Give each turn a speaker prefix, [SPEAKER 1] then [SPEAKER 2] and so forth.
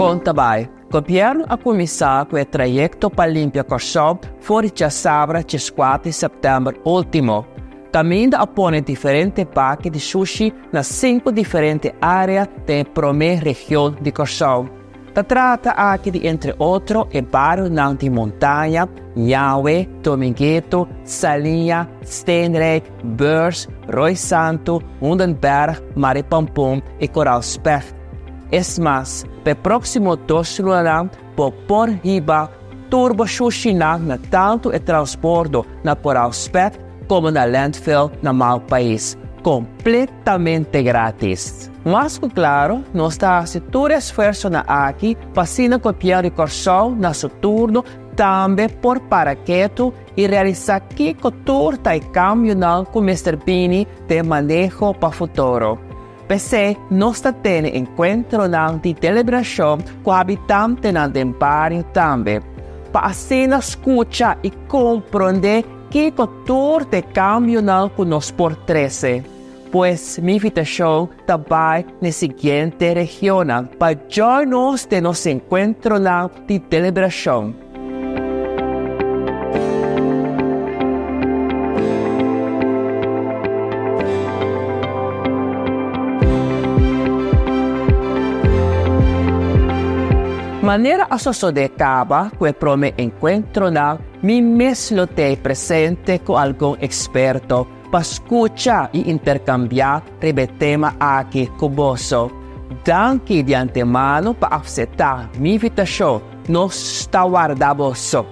[SPEAKER 1] Kon ta bai? Gobièrnu a kuminsá ku e trayekto pa limpia Kòrsou for di djasabra djeskuater di sèptèmber último. Kaminda a pone diferente baki di shushi na sinku diferente área den e promé region di Kòrsou. Ta trata aki di entre otro e barionan di Montaña, Ñawe, Domingueto, Saliña, Steenrijk, Beurs, Rooi Santu, Hoendenberg, Maripampon i Koraal Specht. Es mas, pa e próksimo dos lunanan bo por hiba tur bo shushinan na tantu e transbordo na Koraal Specht komo na landfill na Malpais, kompletamente grátis. Mas ku klaro, nos ta hasi tur esfuersonan aki pa asina Gobièrnu di Kòrsou na su turno tambe por para ketu i realisá kiko tur ta e kambionan ku mester bini den maneho pa futuro. P'esei nos ta tene enkuentronan di deliberashon ku habitantenan den bario tambe, pa asina skucha i komprondé kiko tur ta e kambionan ku nos por trese. Pues mi invitashon ta bai na e siguiente regionnan pa join nos den nos enkuentronan di deliberashon. Manera a sosodé kaba ku e promé enkuentronan, mi mes lo t'ei presente ku algun eksperto pa skucha i interkambiá riba e tema aki ku boso. Danki di antemano pa apseptá mi invitashon. Nos ta warda boso.